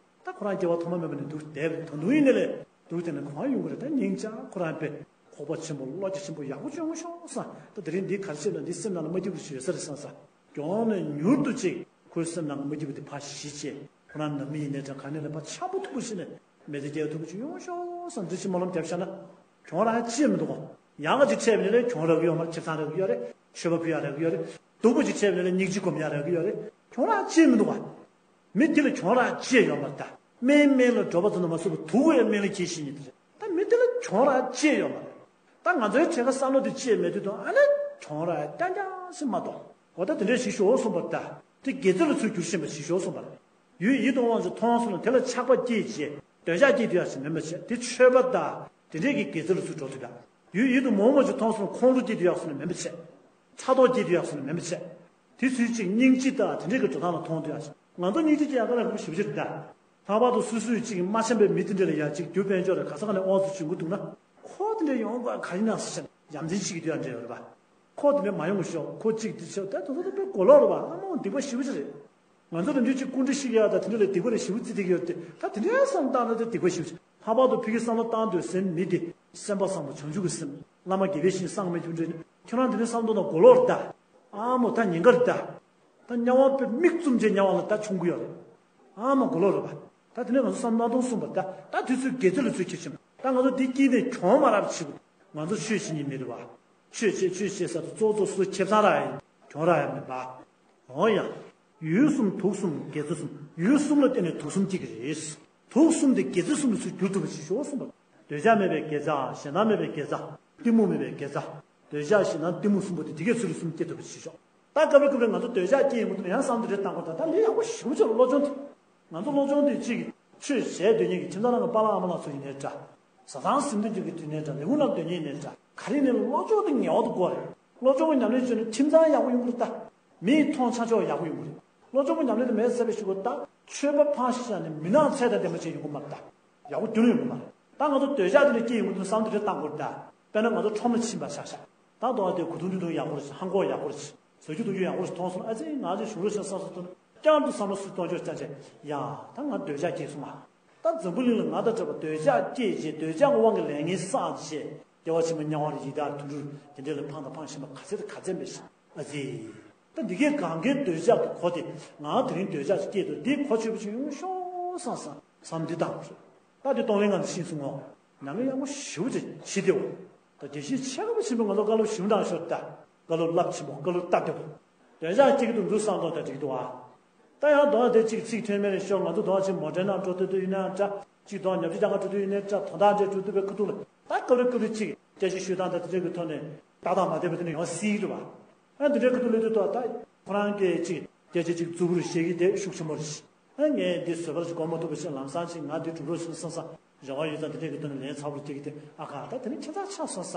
ད་ཁོ་རང་སྐྱེ་བ་ཐོག་མ་མེད་པ་ནས་འདུག་བསྡད་པའི་ད་དུང་ཡིན་ནའི་ལས་འདུག་དེ་ནས་གང་ཡོང་གི་རེད། ད་སྙིང་རྗེ་ཁོ་རང་པས་ཁོག་པ་ཆེན་པོ་བློ་རྒྱ་ཆེན་པོ་ཡག་པོ་བྱུང་ཤོག་བསམ། ད་དེ་རིང་འདི་ག་རེ་བྱས་ན་འདི་སེམས་ནང་ལ་མ་སྐྱིད་པ་ཞིག་ཡོད་ས་རེད་བསམ་ས། གྱོང་ནས་མྱུར་དུ་ཅིག་ཁོའི་སེམས་ནང་གི་མ་སྐྱིད་པ་དེ་ཕར་ཞི་བྱས། ཁོ་རང་ནང་མི་ཡིན་ནའི་འདྲ་ག་ནས་ལ་ཕར་འཆམ་པོ་ཐུབ་པོ་ཞིག་ནས་མི་ཚེ་སྐྱེལ་ཐུབ་པོ་ཞིག་ཡོང་ཤོག་བསམ། འདི་ཕྱི་སྨོན་ལམ་བརྒྱབ་བཞག་ན་གྱོང་རག་ཅི་ཡང་མི་འདུག་ག་ཡག་ག་ཅིག་འཕྲད་པ་ནས་ལས་གྱོང་རག་གི་ཡོད་མ་རེད། ཁེ་བཟང་རག་གི་ཡོད་རེད། མཆོད་པ་ཕུལ་ཡག་རག་གི་ཡོད་རེད། སྡུག་པོ་ཅིག་འཕྲད་པ་ནས་ལས་སྙིང་རྗེ་སྒོམ་ཡག་རག་གི་ཡོད་རེད། གྱོང་རག་ཅི་ཡང་མི་འདུག་ག་མི་དེ་ལ་གྱོང་རག་ཅི་ཡང་ཡོད་མ་རེད། ད་སྨན་སྨན་ལ་འགྲོ་བ་ཚོ་ན་མ་སུ་པ་དུག་གོ་ཡ་སྨན་ལ་གྱིས་ཤིག་ཉིད་དེ་རེད། ད་མི་དེ་ལ་གྱོང་རག་ཅི་ཡང་ཡོད་མ་རེད། ད་ང་ཚོའི་ཁྲེལ་ཁ་བསམ་བློ་དེ་ཅི་ཡང་མེད་དུས་དང་ཨ་ནི་གྱོང་རག་རྐྱང་རྐྱང་ཞིག་མ་གཏོགས། འོ་ད་དེ་འདྲས་ཞིག་ཤོག་གསུངས་པ་ད། དེ་དགེ་རྩ་ལ་ཚུར་འགྱུར་བཞིན་པ་ཞིག་ཤོག་གསུངས་པ་རེད། ཡུལ་ཡིད་དུ་འོང་བ་ཞིག་མཐོང་སོང་ན་དེ་ལ་ཆགས་པ་སྐྱེས་རྗེས་འདོད་ཆགས་སྐྱེས་དུས་ཡག་ཞིག་མིན་པ་བྱས། དེ་ཆོས་པ་ད་དེ་འདྲས་ཀྱི་དགེ་རྩ་ལ་ཚུར་འགྲོ་ཐུབ་ཡག་ཡུལ་ཡིད་དུ་མ་འོང་བ་ཞིག་མཐོང་སོང་ན་ཁོང་ཁྲོ་སྐྱེས་དུས་ཡག་སོང་ན་མིན་པ་བྱས། ཕྲག་དོག་སྐྱེས་དུས་ཡག་སོང་ན་མིན་པ་བྱས། དེ་ཚུལ་གཅིག་སྙིང་རྗེ་དང་དེ་འདྲས་ཀྱི་འགྲོ་སྟངས་ལ་མཐོང་དུས་ཡག་ཞིག་ང་ཚོ་སྙིང་རྗེ་སྐྱེ་ཡག་ག་ལ་ཁོ་ཞིབ་ཕྱིར་ད། ལྷག་པར་དུ་སོ་སོའི་གཅིག་མ་འཆམ་པའི་མི་དེ་འདྲས་ལ་ཡ་གཅིག་རྒྱུ་དཔལ་འབྱོར་རེ་ག་ས་ག་ནས་དབང་དུ་བྱུང་གི་འདུག་ན། ཁོ་དེ་འདྲས་ཡོང་དགོས་ག་ཡིན་ན་ཟེར་ཡ་མཚན་ཆེ་གི་དུས་ཡང་འདྲ་ཡོད་རེད་པ། ཁོ་དེ་འདྲས་མ་ཡོང་གི་ཤོག་ཁོ་གཅིག་དེ་ཆེ་ད་དུ་ད་དཔེ་གོ་ལོག་རེད་པ། ཨ་མོ་སྡིག་པ་ཞེ་པོ་ཅིག་རེད། ང་ཚོ་རང་འདྲ་གཅིག་སྐུ་འདྲ་ཞིག་ཡ་ད་དེ་འདྲས་ལ་སྡིག་པ་རེ་ཞེ་པོ་བརྩི་བསྡད་ཀྱི་ཡོད་དེ། ད་དེ་འདྲས་བསམ་བཏང་ན་ད་སྡིག་པ་ཞེ་པོ་ཅིག་ལྷག་པར་དུ་ཕ་གི་བསམ་བློ་བཏང་འདོད་སེམས་མི་དེ་སེམས་པ་བཟང་པོ་བྱང་ཆུབ་ཀྱི་སེམས་བླ་མ་དགེ་བའི་བཤེས་གཉེན་གསང་སྔགས་མི་ཆུང་འདྲ་ཁྱོད་རང་དེ་འདྲས་བསམ་བློ་ན་གོ་ལོག་རེད་ད། ཨ་མོ་ད་ཉེན་ཁ་རེད་ད། ད་དམྱལ་བ་དཔེ་མིག་བཙུམ་བྱས་དམྱལ་བ་ལ་ད་མཆོང་གི་ཡོད་རེད། ཨ་མ་མགོ་ལོག་རེད་པ། ད་དེ་ནས་ང་ཚོ་བསམ་བློ་གཏོང་གསུངས་པ་ད། ད་དུས་ཚོད་དགེ་རྩ་ལ་ཚུར་ཁྱེར་ཕྱིན་པ་ད་ང་ཚོ་འདི་དཀྱིལ་ནས་གྱོང་མ་རག་པ་བྱེད་དགོས། ང་ཚོ་ཆོས་བྱེད་མཁན་མི་རེད་པ། ཆོས་བྱེད་ཆོས་བྱེད་ཟེར་དུས་གཙོ་བོ་གཙོ་བོ་ཁེ་བཟང་རག་ཡ་ཡིན། གྱོང་རག་ཡ་མིན་པ། འོ་ཡ། ཡུལ་གསུམ་དུག་གསུམ་དགེ་རྩ་གསུམ། ཡུལ་གསུམ་ལ་བརྟེན་ནས་དུག་གསུམ་སྐྱེ་གི་རེད། དུག་གསུམ་དེ་དགེ་རྩ་གསུམ་ལ་ཚུར་བསྒྱུར་ཐུབ་པ་ཞིག་ཤོག་གསུངས་པ། འདོད་ཆགས་མེད་པའི་དགེ་རྩ། ཞེ་སྡང་མེད་པའི་དགེ་རྩ། གཏི་མུག་མེད་པའི་དགེ་རྩ། འདོད་ཆགས་ཞེ་སྡང་གཏི་མུག་གསུམ་པོ་དེ་དེ་གས་ཚུར་ལ་གསུམ་སྐྱེ་ཐུབ་པ་ཞིག་ཤོག་ད་སྐབས་རེ་སྐབས་རེ་ང་ཚོ་འདོད་ཆགས་སྐྱེ་ཡོང་གི་འདུག་ཡང་བསམ་དེ་རེ་བཏང་དགོས། ད་ད་ལས་ཡག་པོ་ཞེ་པོ་ཅིག་ལ་སློབ་སྦྱོང་དེ། ང་ཚོ་སློབ་སྦྱོང་དེ་གཅིག་ཆོས་བྱས་སྡོད་མཁན་གྱི་ཁྱིམ་ཚང་ནང་གི་པཱ་ལགས་ཨ་མ་ལགས་ཚོ་ཡིན་ནའི་འདྲ། བཟའ་ཚང་ཟིན་དུས་ཀྱི་དུས་ནས་འདྲ། ལས་ཁུངས་ནང་སྡོད་མཁན་ཡིན་ནའི་འདྲ། ག་རེ་ནས་སློབ་སྦྱོང་དེ་ངེས་པར་དུ་དགོས་རེད། སློབ་སྦྱོང་གི་ཉམས་ལེན་བྱས་ན་ཁྱིམ་ཚང་ཡག་པོ་ཡོང་གི་རེད་ད། མིའི་མཐོང་ཆ་ཕྱོགས་ཡག་པོ་ཡོང་གི་རེད། སློབ་སྦྱོང་གི་ཉམས་ལེན་དེ་མེད་ཟེར་བའི་གཞུག་གུ་ད་ཆོས་པ་ཕར་བཞག་ནས་མི་ནག་ཚད་དང་ལྡན་པ་ཅིག་ཡོང་གི་མ་རེད་ད། ཡག་པོ་རྒྱུན་ཡོང་གི་མ་རེད། ད་ང་ཚོ་འདོད་ཆགས་དེ་ལ་སྐྱེ་ཡོང་གི་འདུག་བསམ་དེ་རེ་བཏང་དགོས་རེད་ད། དཔེར་ན་ང་ཚོ་ཁྲོམ་ལ་ཕྱིན་པ་ཆ་བཞག་ད་དོ་བ་དེ་གོས་ཐུང་ཆུང་ཐུང་ཡག་པོ་རེད། ཧང་གོག་ཡག་པོ་རེད། བཟོ་རྒྱུ་འདུག་རྒྱུ་ཡག་པོ་རེད་མཐོང་སོང་། ཨ་ཙི་ང་ཚོ་གཞུང་ལོ་ཆེན་བསམ་བསམ་ཐུབ་ན་བསྐྱར་དུ་བསམ་བློ་སུས་གཏོང་ཆོག་ཅག་ཅེ། ཡ་ད་ང་འདོད་ཆགས་སྐྱེས་སོང་ང་། ད་འཛམ་བུ་གླིང་ལ་ང་དང་འདྲ་བ་འདོད་ཆགས་སྐྱེས་རྗེས་འདོད་ཆགས་ཀྱི་དབང་གིས་ལས་ངན་བསགས་རྗེས་བདེ་བ་ཆེན་པོ་དམྱལ་བ་རེད། ཡི་དྭགས་དུད་འགྲོ་དེ་འདྲ་ལ་འཕངས་དང་འཕངས་བཞིན་པ་ག་ཚད་དང་ག་ཚད་མེད་ཞིང་ཨ་ཙི། ད་འདི་གས་གང་གའི་འདོད་ཆགས་ཀྱི་གོ་དེ་ང་དེ་རིང་འདོད་ཆགས་སྐྱེས་འདུག་འདི་གོ་ཆོད་པོ་ཞིག་ཡོང་ཤོག་བསམ་བསམ་བསམ་འདི་དང་། ད་འདི་གཏོང་ལེན་ང་ཚོ་ཤེས་སོང་ངོ་། ནང་གི་ཡག་པོ་ཞེ་པོ་ཅིག་བྱེད་བདེ་བོ། ད་དགེ་བཤེས་ཆེ་ཁ་པོ་ཆེན་པོ་ང་ཚོ་བཀའ་སློབ་ཞིབ་འདང་ཤོར་ད། བཀའ་སློབ་རླབས་ཆེན་པོ་བཀའ་སློབ་སྟབས་བདེ་བོ། འདོད་ཆགས་གཅིག་ཏུ་འདུག་བསམ་ཐོག་ད་འགྲིག་འདུག་ཨ། ད་ཡང་དོན་དེ་གཅིག་ཚིག་ཐོན་མེད་ནས་ཤོར། ང་ཚོ་དོན་ཅིག་མོ་ཊའི་ནང་འགྲོ་ཐུབ་ཐུབ་ཡིན་ན་འདྲ། གཅིག་དོན་ཉམས་ཞིབ་རྒྱག་ག་འགྲོ་ཐུབ་ཡིན་ན་འདྲ། དོན་དག་འདྲ་འགྲོ་ཐུབ་པའི་ཁ་ཐུག་ལ་ད་སྐབས་རེ་སྐབས་རེ་གཅིག་སྐད་ཆ་ཤོད་སྟངས་དང་དེ་འདྲ་གི་ཐོག་ནས་ཏག་ཏག་མ་བསྡད་པ་དེ་ནས་ཡང་སྲིད་ཀྱི་འདུག་བ། ཨ་འདི་འདྲའི་ཁ་ཐུག་སླེབས་དུས་ཐོག་ད་ཁོ་རང་གིས་གཅིག་སྐད་ཆ་གཅིག་རྫུ་བུར་བཤད་ཀྱི་དེ་ཤུགས་ཆེན་པོ་རེད། ཨ་ངས་འདི་བཟོད་པ་ཞིག་སྒོམ་མ་ཐུབ་པ་ཞིག་ལམ་སང་ཅིག་ང་འདི་སྒྲུབ་རོགས་ཞུ་བསམ་ས། རེ་བ་ཡོད་ཙང་དེ་འདྲས་ཀྱི་དོན་ནས་ལན་ཚ་པོ་སྐྱེ་གི་དེ། ཨ་ཁ་ད་དེ་ནི་ཁྱད་མཚར་ཆགས་སོང་ས།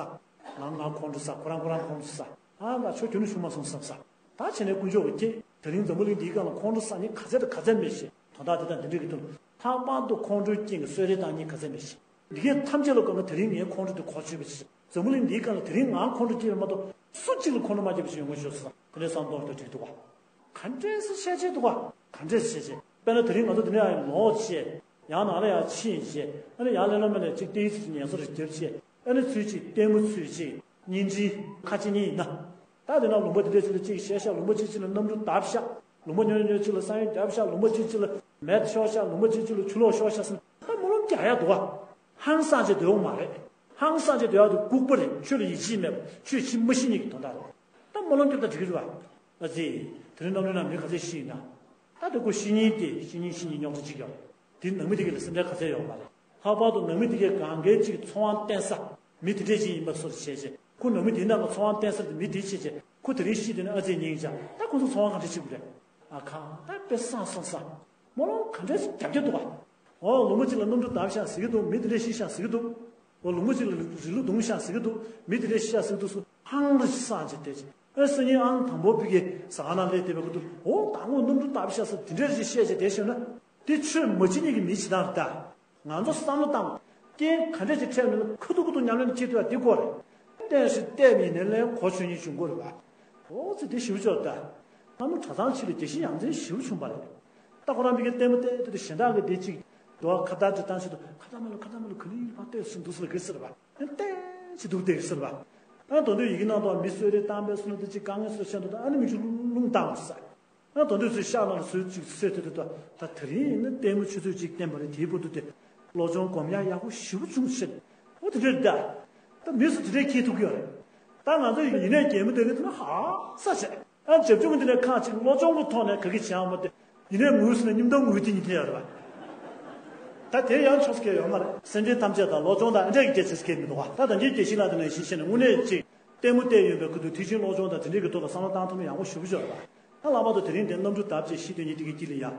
ང་ང་ཁོང་ཁྲོ་ས། ཁོ་རང་ཁོ་རང་ཁོང་ཁྲོ་ས། ཨ་ང་ཆོ་ཁྱོད་ནི་བྱུང་མ་སོང་བསམ་ས། ད་བྱས་ནས་དཀོན་མཆོག་གི་ཁྱེད་དེ་རིང་འཛམ་བུ་གླིང་འདིའི་སྒང་ལ་ཁོང་ཁྲོ་ཟ་མཁན་ག་ཚད་དང་ག་ཚད་མེད་ཞེས་དོན་དག་དེ་དང་དེ་འདྲས་ཀྱི་དོན་ལྷག་པར་དུ་ཁོང་ཁྲོའི་རྐྱེན་གྱིས་གསོད་རེས་བཏང་མཁན་ག་ཚད་མེད་ཞེས། འདི་གས་ཐམས་ཅད་ལ་དགོངས་ན་དེ་རིང་ངའི་ཁོང་ཁྲོ་དེ་གོ་ཆོད་པ་ཞིག་འཛམ་བུ་གླིང་འདིའི་སྒང་ལ་དེ་རིང་ང་ཁོང་ཁྲོ་སྐྱེས་པ་མ་གཏོགས་སུ་གཅིག་ལ་ཁོང་ཁྲོ་མ་སྐྱེས་པ་ཞིག་ཡོང་གི་ཤོག་ཟེར་དེ་འདྲས་བསམ་སྟངས་དེ་འགྲིག་འདུག་ག་ག་འདྲས་སེ་བཤད་བྱས་འདུག་ག་ག་འདྲས་སེ་བཤད་བྱས། དཔེར་ན་དེ་རིང་ང་ཚོ་འདི་ནས་ཡར་ལོག་བྱས། ཡང་ནང་ལ་ཡར་ཕྱིན་བྱས། ཨ་ནི་ཡར་ལས་ལོ་མ་ནས་གཅིག་ཏེའི་ཚིག་ངལ་གསོ་རེ་བརྒྱབ་བྱས། ཨ་ནི་ཚུལ་གཅིག་ལྟད་མོ་ཚུལ་གཅིག་བརྙན་འཕྲིན་ཁ་ཕྱེ་ཉིན་ཡིན་ན། ད་དེ་ན་ལུང་པ་དེ་འདྲས་ཚོ་ལ་གཅིག་བཤད་ཤག་ལུང་པ་གཅིག་གཅིག་ལ་གནམ་གྲུ་བརྡབས་ཤག་ལུང་པ་ཉོ་ཉོ་གཅིག་ལ་ས་ཡོམ་བརྒྱབ་ཤག་ལུང་པ་གཅིག་གཅིག་ལ་མེ་ཤོར་ཤག་ལུང་པ་གཅིག་གཅིག་ལ་ཆུ་ལོག་ཤོར་ཤག་ཟེར་ན་ད་སྨོན་ལམ་རྒྱག་ཡག་འདུག་ག་ཧང་སངས་བྱས་སྡོད་ཡོང་མ་རེད། ཧང་སངས་བྱས་སྡོད་ཡག་དེ་ལྐུགས་པ་རེད། ཆོས་ལ་ཡིད་ཆེས་མེད་པ། ཆོས་བྱེད་མ་ཤེས་མཁན་གྱི་དོན་དག་རེད། ད་སྨོན་ལམ་རྒྱབ་ད་འགྲིག་གི་རེད་བ། ཨ་ཙི། དེ་རིང་གནམ་གྲུའི་ནང་མི་ག་ཚད་ཤི་ཡིན་ན། ད་དེ་ཁོ་ཤི་ཉིན་དེ་ཤི་ཉིན་ཤི་ཉིན་རྙོག་དྲ་གཅིག་ཡོད། དེ་ནང་མི་དེ་ག་ལ་སེམས་ཁྲལ་ག་ཚད་ཡོད་མ་རེད། ལྷག་པར་དུ་ནང་མི་དེ་གས་གང་གའི་གཅིག་འཚོ་བ་བརྟེན་ས་མི་དེ་འདྲས་ཅིག་ཡིན་པ་སོར་བྱས་རྗེས་ཁོ་ནང་མི་དེ་ནང་གི་འཚོ་བ་བརྟེན་ས་དེ་མི་དེ་བྱས་རྗེས་ཁོ་དེ་རིང་ཤི་དེ་ནི་ཨ་ཙི་སྙིང་རྗེ། ད་ཁོ་ཚོ་འཚོ་བ་ག་འདྲས་བྱེད་དགོས་རེད། ཨ་ཁ་ད་དཔེ་བསམ་བསམ་ས། སྨོན་ལམ་ག་འདྲས་རྒྱབ་ཀྱི་འདུག་ག་འོ་ལུང་པ་གཅིག་ལ་གནམ་གྲུ་བརྡབས་ཤག་ཟེར་གྱི་འདུག་མི་དེ་འདྲས་ཤི་ཤག་ཟེར་གྱི་འདུག་འོ་ལུང་པ་གཅིག་ལ་རི་ལུ་བརྡུངས་ཤག་ཟེར་གྱི་འདུག་མི་དེ་འདྲས་ཤི་ཤག་ཟེར་གྱི་འདུག་སུ་ཧང་རི་ཤི་སངས་རྒྱས་བསྡད་ཅིག་ཨ་སང་ཉིན་ཨང་དང་པོ་ཕ་གི་ཟ་ཁང་ནང་སླེབས་བསྡད་པའི་སྐབས་དུ་འོ་དང་པོ་གནམ་གྲུ་བརྡབས་ཤག་ཟེར་དེ་འདྲས་ཞིག་བཤད་བྱས་བསྡད་ཤོད་ན། དེ་ཆོས་མ་བྱེད་མཁན་གྱི་མི་ཞིག་དང་རེད་ད། ང་ཚོ་བསམ་བློ་བཏང་། རྐྱེན་ག་འདྲ་ཅིག་འཕྲད་ནས་ཁུ་ཐུག་ཁུ་ཐུག་ཉམས་ལེན་བྱེད་ཐུབ་ཡ་དེ་དགོས་རེད། བསྟན་ཞིག་བལྟས་མིན་ནས་ལན་གོ་ཆོད་ཉིད་བྱུང་དགོས་རེད་པ། ཨོ་ཙི་དེ་ཞིབ་ཆོག་ད། ལྷ་མོ་གྲྭ་ཚང་ཆེད་ལ་དགེ་བཤེས་ཡང་རྩེ་ཞིབ་བྱུང་པ་རེད། ད་ཁོ་རང་མི་གི་ལྟད་མོ་བལྟས་དུས་གཞན་དག་གི་བདེ་གཅིག་འགྲོ་བ་ཁ་བརྡ་དེ་བཏང་ཞིག་ཏུ་ཁ་བརྡ་མ་ལ་ཁ་བརྡ་མ་ལ་ག་ལེ་ཡིན་པ་ལྟོས་སུ་འདུག་སུ་ལ་གི་ཟེར་བ། ཨ་བལྟས་ཞིག་འདུག་བལྟས་ཟེར་བ། ཨ་དོན་དུ་ཡི་གེ་ནང་དུ་མི་གསོད་རེས་བཏང་པའི་སུ་ལ་དེ་གཅིག་དཀའ་ངལ་གསོད་བྱས་འདུག་ད་ཨ་ནི་མི་ཆུ་རླུང་བཏང་བ་ཟེར། ཨ་དོན་དུ་ཚོས་ཤག་ནང་ལ་སུས་གཅིག་གསོད་དེ་དུ་ད་ད་དེ་རིང་ཡིན་ན་ལྟད་མོ་ཆུ་ཚོད་གཅིག་བསྟན་པ་རེད། དེའི་བར་དུ་དེ་བློ་སྦྱོང་སྒོམ་ཡག་ཡག་པོ་ཞེ་པོ་བྱུང་ཟེར། ཨོ་དེ་འདྲ་རེད་ད། ད་མི་སུ་དེ་འདྲས་ཁྱེད་ཐུག་གི་ཡོད་རེད། ད་ང་ཚོ་ཡིན་ནས་རྒྱལ་མོ་དེ་ནི་ཐུག་ན་ཧ་ས་བྱས། ཨ་བྱབ་ཆུང་གི་འདི་ནས་ཁག་ཅིག་བློ་སྦྱོང་གི་ཐོག་ནས་ག་གི་བྱེད་ཡག་མ་དེ། ཡིན་ནས་ངུས་སུ་ནས་སྙིང་གཏམ་ངུས་དེ་ཉིད་དེ་ཡོད་རེད་པ། ད་དེ་ཡང་ཆོག་སྐལ་ཡོད་མ་རེད། སེམས་ཅན་ཐམས་ཅད་དང་བློ་སྦྱོང་དང་ཨ་འདྲས་ཀྱི་སྐྱེ་ཚེ་སྐལ་མི་འདུག་བ། ད་ད་གིན་དགེ་བཤེས་ལགས་དེ་ནས་ཤེས་བཤད་ནས་དངོས་གནས་ཅིག་ལྟད་མོ་བལྟས་ཡོད་པའི་ཁུ་ཐུག་དེ་བཞིན་བློ་སྦྱོང་དང་དེ་འདྲས་ཀྱི་ཐོག་ལ་བསམ་བློ་བཏང་ཐུབ་ན་ཡག་པོ་ཞེ་པོ་ཅིག་ཡོད་རེད་པ། ད་ལྷག་པར་དུ་དེ་རིང་དེ་གནམ་གྲུ་འདབ་ཅེས་ཤི་དོན་ཉིད་དེ་གི་དཀྱིལ་ལ་ཡ།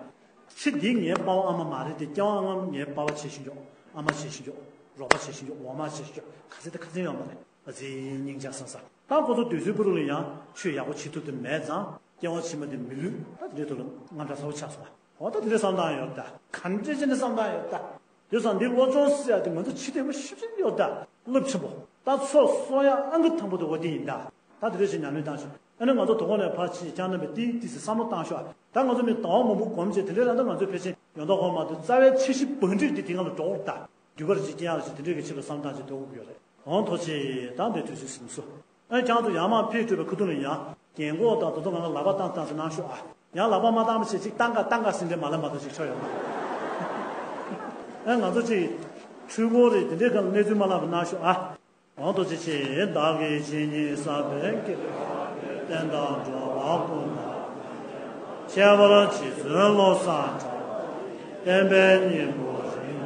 ཚེ་འདིའི་ངའི་པ་ཕ་ཨ་མ་མ་རེད་དེ། སྐྱེ་བ་སྔ་མ་ངའི་པ་ཕ་བྱེད་བཞིན་འཇོག་ཨ་མ་བྱེད་བཞིན་འཇོག་རོགས་པ་བྱེད་བཞིན་འཇོག་འོག་མ་བྱེད་བཞིན་འཇོག་ག་ཚད་དེ་ག་ཚད་ཡོད་མ་རེད། ཨ་ཙི་སྙིང་རྗེ་སོང་ས། ད་ཁོ་ཚོ་དུས་ཚོད་པུ་རུ་ལ་ཡང་ཆོས་ཡག་པོ་བྱེད་ཐུབ་དེ་མེད་ཙང་སྐྱེ་བ་ཕྱི་མ་དེ་མི་ལུས། ད་དེ་འདྲའི་ཐོག་ལ་དངངས་སྐྲག་ཚ་པོ་ཆགས་སོང་བ། འོ་ད་དེ་འདྲའི་བསམ་སྟངས་ཡོད་ད། ག་འདྲ་བྱས་ནས་བསམ་སྟངས་ཡོད་ད། དེ་ཙང་འདི་བློ་སྦྱོང་ཟེར་ཡ་དེ་ང་ཚོ་ཕྱི་དེ་མོ་ཞིབ་ཞིབ་ཡོད་ད། རླབས་ཆེན་པོ། ད་ཚོགས་གསོག་ཡ་ཨང་ཀི་དང་པོ་དེ་འོ་དེ་ཡིན་ད། ད་དེ་འདྲ་ཞིག་ཉམས་ལེན་བཏང་ཤོག་ཨ་ནི་ང་ཚོ་དོ་དགོང་ནས་ཕར་ཕྱིན་ཀྱང་རྣམ་པས་ཏིག་ཏིག་ཙི་བསམ་བློ་བཏང་ཤོག་ད་ང་ཚོ་མི་ཟླ་བ་མང་པོ་གོམས་བྱས་དེ་འདྲའི་རང་ད་ང་ཚོ་ཕལ་ཆེར་ཡོན་བདག་གོང་མ་དེ་རྩ་བའི་ཆེ་ཤི་བང་སྒྲིག་དེ་དེ་སྒང་ལ་འགྲོ་འོག་ད། རྒྱུད་པར་ཅིག་སྐྱེ་ཡག་ལ་ཞིག་དེ་འདྲའི་གི་ཆེད་དུ་བསམ་སྟངས་ཅིག་འདོད་དགོས་ཀྱི་ཡོད་རེད། འོང་ཐུགས་རྗེ་ཆེ། ད་འདི་དུས་ཚོད་ཟིན་སོ། ཨ་ཁྱང་དུ་ཡར་མར་ཕེབས་གྲུབ་པའི་ཁུ་ཐུག་ལ་ཡང་རྒན་གོག་དང་དོ་དོ་ང་ལ་ལག་པ་བཏང་བཏང་ཟེར་གནང་ཤོག་ཨ། ཡང་ལག་པ་མ་བཏང་མ་བྱེད་ཅིག་བཏང་ག་བཏང་ག་ཟིན་འདྲེ་མ་ལ་མ་གཏོགས་ཅིག་ཆོག་ཡོད་མ། ཨ་ང་ཚོ་ཅིག་འཕྲུལ་འཁོར་རེད་དེ་འདྲའི་སྒང་ལ་གནས་ཚུལ་མ་ལབ་པ་གནང་ཤོག་ཨ། འོང་ཐུགས་རྗེ་ཆེ། བདག་གིས་ཇི་སྙེད་བསགས་པའི་དགེ་བ་བསྟན་དང་འགྲོ་བ་ཀུན་ལ་ཁྱད་པར་རྗེ་བཙུན་བློ་བཟང་གྲགས་པ་བསྟན་པའི་སྙིང་པོ་རིང་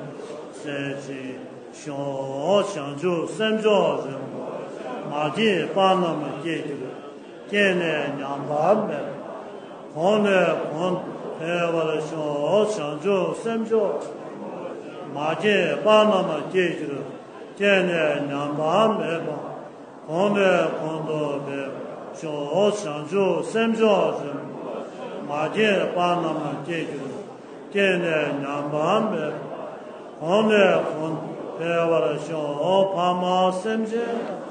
བསྲེལ་ཅིང་། ཞུ། བྱང་ཆུབ་སེམས་མཆོག་རིན་པོ་ཆེ་མ་སྐྱེས་པ་རྣམས་སྐྱེ་གྱུར། སྐྱེས་ནས་ཉམས་པ་མེད་པ། གོང་ནས་གོང་དུ་འཕེལ་བར་ཤོག་བྱང་ཆུབ་སེམས་མཆོག་རིན་པོ་ཆེ་མ་སྐྱེས་པ་རྣམས་སྐྱེ་གྱུར། སྐྱེས་ནས་ཉམས་པ་མེད་པ། གོང་ནས་གོང་དུ་འཕེལ་བར་ཤོག་བྱང་ཆུབ་སེམས་མཆོག་རིན་པོ་ཆེ་མ་སྐྱེས་པ་རྣམས་སྐྱེ་གྱུར། སྐྱེས་ནས་ཉམས་པ་མེད་པ། གོང་ནས་གོང་དུ་འཕེལ་བར་ཤོག་ཕ་མ་སེམས་ཅན་དང་།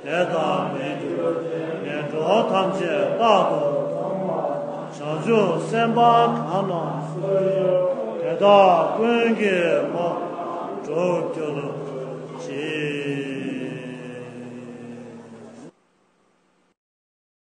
དེ་དག་མི་འགྱུར་ངན་འགྲོ་ཐམས་ཅད་རྟག་ཏུ་སྟོངས་པ་དང་། བྱང་ཆུབ་སེམས་དཔའ་གང་རྣམས་སུ་ཡོད་དེ་དག་ཀུན་གྱི་མོ་འགྲུབ་གྱུར།